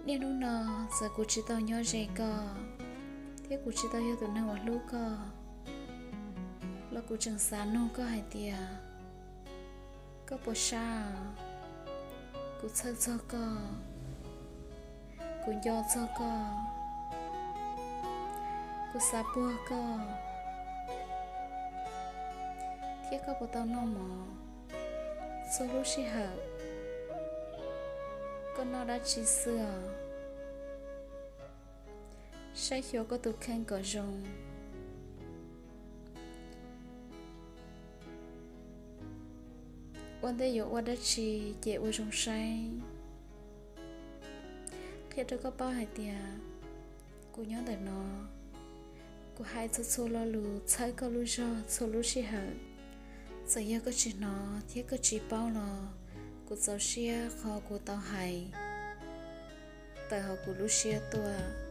Niaj hnub no txawm kuv tsis tau nyob ze koj, thiab kuv tsis tau yog tus neeg uas hlub koj, los kuv tseem xav nug koj hais tias, koj puas sab? Kuv txhawj txog koj, kuv nco txog koj, kuv xav puag koj, thiab koj puas tau noj mov txhua lub sij hawm? Koj noj dab tsi xwb os? Saib xyuas koj tus kheej kom zoo. Ua ntej yuav ua dab tsi ces ua zoo saib. Qhia rau koj paub hais tias kuv nyob ntawm no, kuv hais txhua txhua lo lus txhawb koj lub zog txhua lub sij hawm. Txawm yog koj tsis hnov thiab koj tsis paub los kuv txaus siab qhov kuv tau hais tawm hauv kuv lub siab tuaj.